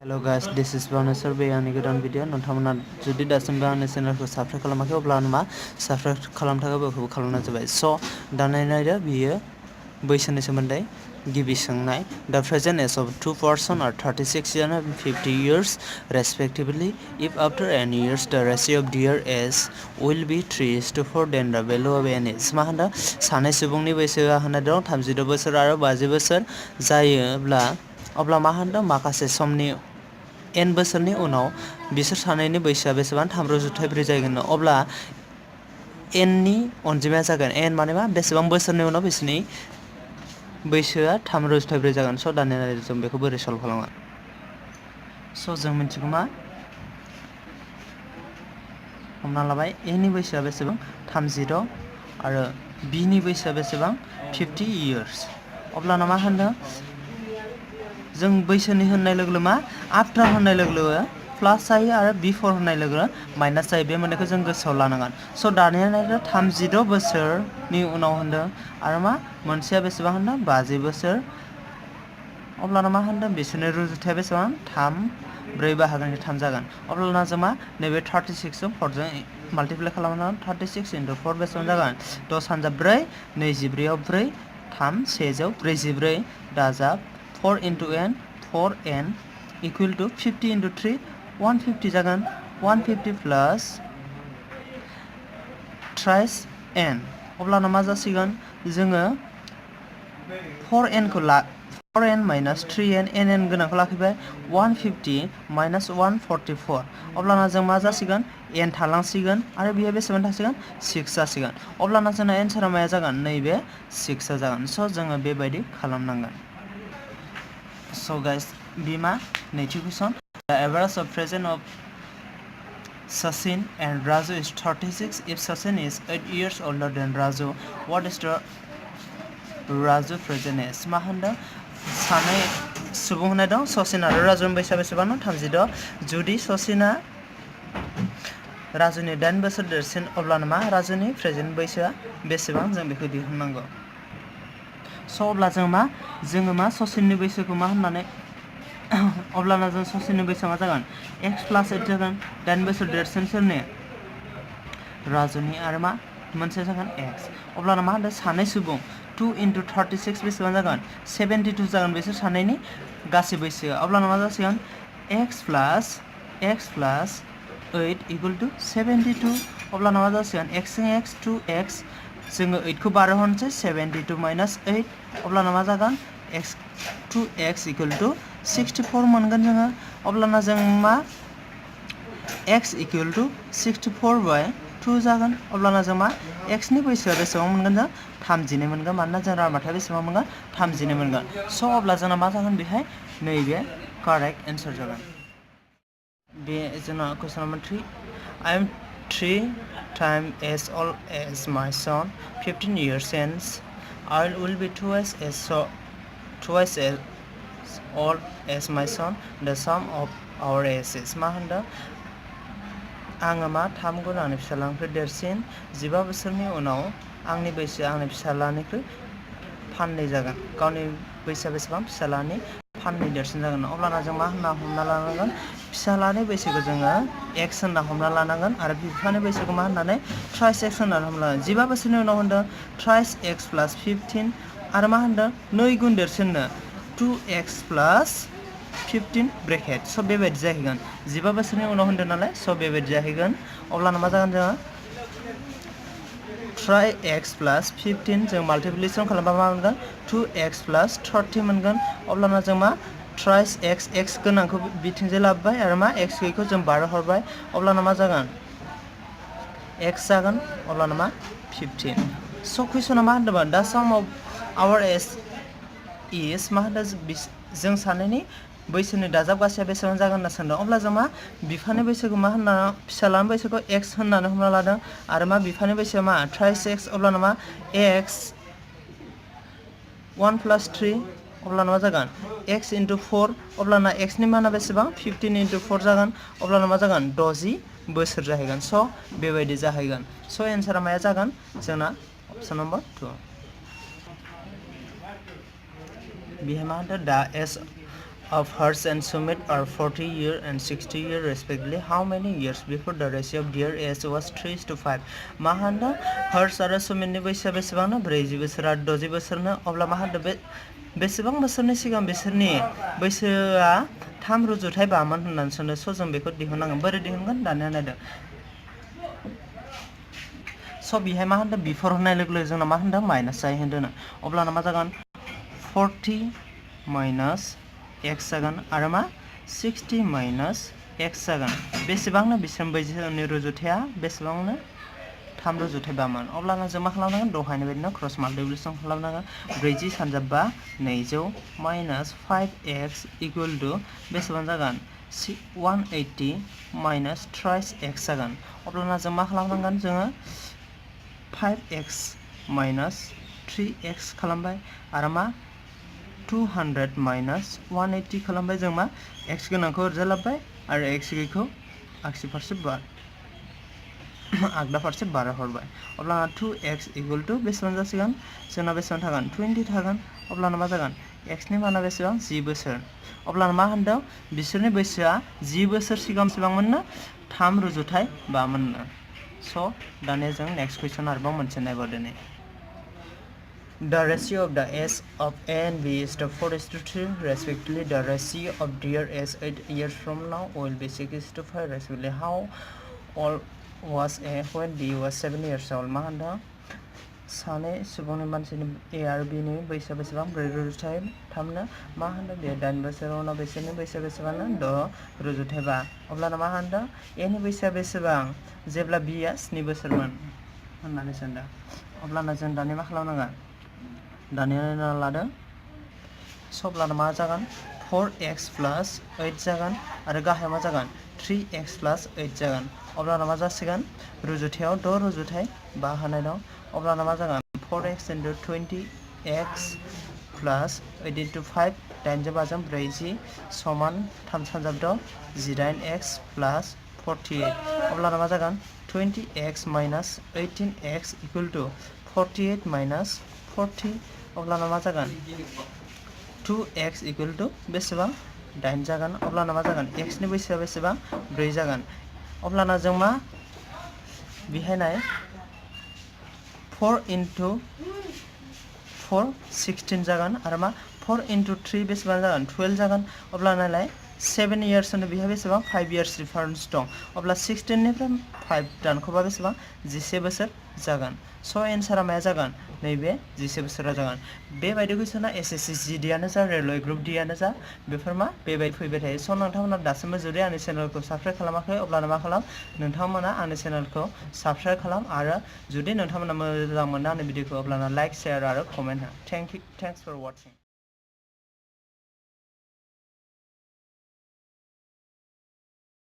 Hello guys, this is Vanessa Bay and गोदान video नोंथांमोना जुदि दासिमबो आंनि चेनेलखौ साबस्क्राइब खालामाखै अब्ला मा साबस्क्राइब खालामनो थाखाय बेखौ खालामनाय जाबाय। स' दानाय नायदो बियो बैसोनि सोमोन्दै गिबि सोंनाय The present age of two persons are 36 years and 50 years respectively. If after n years the ratio of their age will be 3:4 then the value of n is मा होनदों सानै सुबुंनि बैसोआ होननाय दं 36 बोसोर आरो 50 बोसोर जायोब्ला अब्ला मा होनदों माखासे समनि n बोसोरनि उनाव बिसोर सानैनि बैसोआ बेसेबां 3/4 जागोन अब्ला n नि अनजिमाया जागोन n माने मा बेसेबां बोसोरनि उनाव बिसोरनि बैसोआ 3/4 जागोन। स' दानिया जों बेखौ बोरै सल्भ खालामगोन। स' जों मिथिगौ मा हमना लाबाय a नि बैसोआ बेसेबां 36 आरो b नि बैसोआ बेसेबां 50 years अब्लाना मा होनदों जों बैसोनि होननाय लोगो मा आफ्टार होननाय लोगो प्लास जायो आरो बिफोर होननाय लोगो माइनास जायो बे मोननैखौ जों गोसोआव लानांगोन। स' दानिया नायदो 36 बोसोरनि उनाव होनदों आरो मा मोनसेया बेसेबां होनदों 50 बोसोर अब्लाना मा होनदों बिसोरनि रुजुथाया बेसेबां 4 बाहागोनि 3 जागोन अब्लाना जों मा नैबे 36 जों 4 जों माल्टिप्लाइ खालामनानै 36 × 4 बेसेबां जागोन 10 × 4 24 आव 4 3 144 दाजाब 4 × n 4n equal to 50 × 3 150 जागोन 150 प्लस थ्राइस n अब्लाना मा जासिगोन जोङो 4n खौ 4n माइनास 3n nn गोनांखौ लाखिबाय 150 माइनास 144 अब्लाना जों मा जासिगोन n थालांसिगोन आरो बेयो बेसेबां थासिगोन 6 जासिगोन अब्लाना जोंना एन्सारा माया जागोन नैबे 6 जागोन। स' जोङो बेबायदि खालामनांगोन। So guys, Bima, नैथि question. The average of present of Sachin and Raju is 36. If Sachin is 8 years older than Raju, what is the Raju present age? मा होनदों सानै सुबुं होननाय दं सचिन आरो राजुनि बैसोआ बेसेबां 36 जुदि सचिना राजुनि 8 बोसोर देरसिन अब्लाना मा राजुनि प्रेजेन्ट बैसोआ बेसेबां जों बेखौ दिहुननांगौ। स' अब्ला जोङो मा सचिननि बैसोखौ मा होननानै अब्लाना जों सचिननि बैसोआ मा जागोन x + 8 जागोन 8 बोसोर देरसिन सोरनि राजुनि आरो मा मोनसे जागोन x अब्लाना मा होनदों सानै सुबुं 2 × 36 बेसेबां जागोन 72 जागोन बिसोर सानैनि गासै बैसोआ अब्लाना मा जासिगोन x + 8 = 72 अब्लाना मा जासिगोन x जों x 2x जोङो 8 खौ 12 हरनोसै 72 माइनास 8 अब्लाना मा जागोन x 2x = 64 मोनगोन जोङो अब्लाना जों मा x = 64/2 जागोन अब्लाना जों मा x नि बैसोआ बेसेबां मोनगोन जों 32 मोनगोन मानोना जों रानबाथाय बेसेबां मोनगोन 32 मोनगोन। स' अब्ला जोंना मा जागोन बेहाय नैबे कारेक्ट एन्सार जागोन। बे जोंना कुइसन number 3 I am 3 times as old as my son 15 years hence I will be twice as old as my son the sum of our ages मा होनदों आङो मा 3 गुन आंनि फिसाज्लानिख्रुइ देरसिन 15 बोसोरनि उनाव आंनि बैसोआ आंनि फिसाज्लानिख्रुइ 2 जागोन गावनि बैसोआ बेसेबां फिसाज्लानि 2 देरसिन जागोन अब्लाना जों मा होनना हमना लानांगोन फिसाज्लानि बैसोखौ जोङो x होनना हमना लानांगोन आरो बिफानि बैसोखौ मा होननानै थ्राइस x होननानै हमना लानांगोन 15 बोसोरनि उनाव होनदों थ्राइस x + 15 आरो मा होनदों 2 गुन देरसिननो 2x + 15 ब्रेकेट स' बेबायदि जाहैगोन 15 बोसोरनि उनाव होनदों नालाय स' बेबायदि जाहैगोन अब्लाना मा जागोन जोङो ट्राइ x + 15 जों माल्टिप्लिकेसन खालामबा मा मोनगोन 2x + 30 मोनगोन अब्लाना जों मा थ्राइस x गोनांखौ बिथिंजाय लाबोबाय आरो मा x गैयैखौ जों 12 हरबाय अब्लाना मा जागोन x जागोन अब्लाना मा 15 स' कुइसना मा होनदोंमोन दा सम अफ आवर एज इज मा होनदों जों सानैनि बैसोनि दाजाब गासैया बेसेबां जागोन होनना सोंदों अब्ला जों मा बिफानि बैसोखौ मा होनना फिसाज्लानि बैसोखौ x होननानै हमना लादों आरो मा बिफानि बैसोआ मा थ्राइस x अब्लाना मा x 1 + 3 अब्लाना मा जागोन x × 4 अब्लाना x नि माना बेसेबां 15 × 4 जागोन अब्लाना मा जागोन 60 बोसोर जाहैगोन स' बेबायदि जाहैगोन स' एन्सारा माया जागोन जोंना अपसन नम्बर 2 बेहाय मा होनदों दा age of Harsh and Sumit are 40 years and 60 years respectively. How many years before the ratio of their age was 3:5? मा होनदों Harsh आरो Sumitनि बैसोआ बेसेबांनो 40 बोसोर आरो 60 बोसोरनो अब्ला मा होनदों बेसेबां बोसोरनि सिगां बिसोरनि बैसोआ 3:5 होननानै सानो स' जों बेखौ दिहुननांगोन बोरै दिहुनगोन दानिया नायदो स' बेहाय मा होनदों बिफोर होननाय लोगो लोगो जोंना मा होनदों माइनास जायो होनदों अब्लाना मा जागोन 40 माइनास x जागोन आरो मा 60 माइनास x जागोन बेसेबांनो बिसोर बैसोनि रुजुथाया बेसेबांनो 3:5 अब्लाना जों मा खालामनांगोन दहायनि बायदिनो क्रस माल्टिप्लिकेसन खालामनांगोन 40 सानजाब 200 माइनास 5x इकुवेल टु बेसेबां जागोन 180 माइनास 30x जागोन अब्लाना जों मा खालामनांगोन जोङो 5x माइनास 3x खालामबाय आरो मा 200 माइनास 180 खालामबाय जों मा x गोनांखौ ओरैजा लाबोबाय आरो x गैयैखौ आगसि फारसे आगदा फारसे बारा हरबाय अब्लाना 2x इकुवेल टु बेसेबां जासिगोन जोंना बेसेबां थागोन 20 थागोन अब्लाना मा जागोन x नि माना बेसेबां 10 बोसोर अब्लाना मा होनदों बिसोरनि बैसोआ 10 बोसोर सिगां बेसेबांमोननो 3:5 मोननो स' दानिया जों नेक्स्ट कुइसन आरोबाव मोनसे नायबावदोनि The ratio of the age of A and B is to 4:3 respectively. The ratio of their age 8 years from now will be 6:5 respectively. How old was A when B was 7 years old? मा होनदों सानै सुबुंनि मानसिनि A आरो B नि बैसोआ बेसेबां 4:3 थामनो मा होनदों बे 8 बोसोर उनाव बिसोरनि बैसोआ बेसेबांनो 6:5 अब्लाना मा होनदों A नि बैसोआ बेसेबां जेब्ला B आ 7 बोसोरमोन होननानै सानदों अब्लाना जों दानिया मा खालामनांगोन दानिया नायना लादों स' अब्लाना मा जागोन 4x plus 8 जागोन आरो गाहायाव मा जागोन 3x plus 8 जागोन अब्लाना मा जासिगोन रुजुथायाव 6 रुजुथाय 5 होनाय दं अब्लाना मा जागोन 4x into 20x plus 8 into 5 8 जों 5 40 समान 3 सानजाब 6 18x plus 48 अब्लाना मा जागोन 20x minus 18x equal to 48 minus 40 अब्लाना मा जागोन 2x equal to बेसेबां 8 जागोन अब्लाना मा जागोन x नि बैसोआ बेसेबां 4 जागोन अब्लाना जों मा बेहाय नाय 4 into 4 16 जागोन आरो मा 4 into 3 बेसेबां जागोन 12 जागोन अब्ला नायलाय 7 years होनो बेहा बेसेबां 5 years डिफारेन्स दं अब्ला 16 निफ्राय 5 दानख'बा बेसेबां 11 बोसोर जागोन स' एन्सारा माया जागोन नैबे 11 बोसोरा जागोन बेबायदि कुइसना SSC GD आनो जा रेलवे ग्रुप D आनो जा बेफोर मा बेबायदि फैबाय थायो स' नोंथांमोना दासिमबो जुदि आंनि चेनेलखौ साबस्क्राइब खालामाखै अब्लाना मा खालाम नोंथांमोना आंनि चेनेलखौ साबस्क्राइब खालाम आरो जुदि नोंथांमोना मोजां मोनो आंनि भिडिअखौ अब्लाना लाइक शेयार आरो कमेन्ट हो थेंक्स फर वाचिं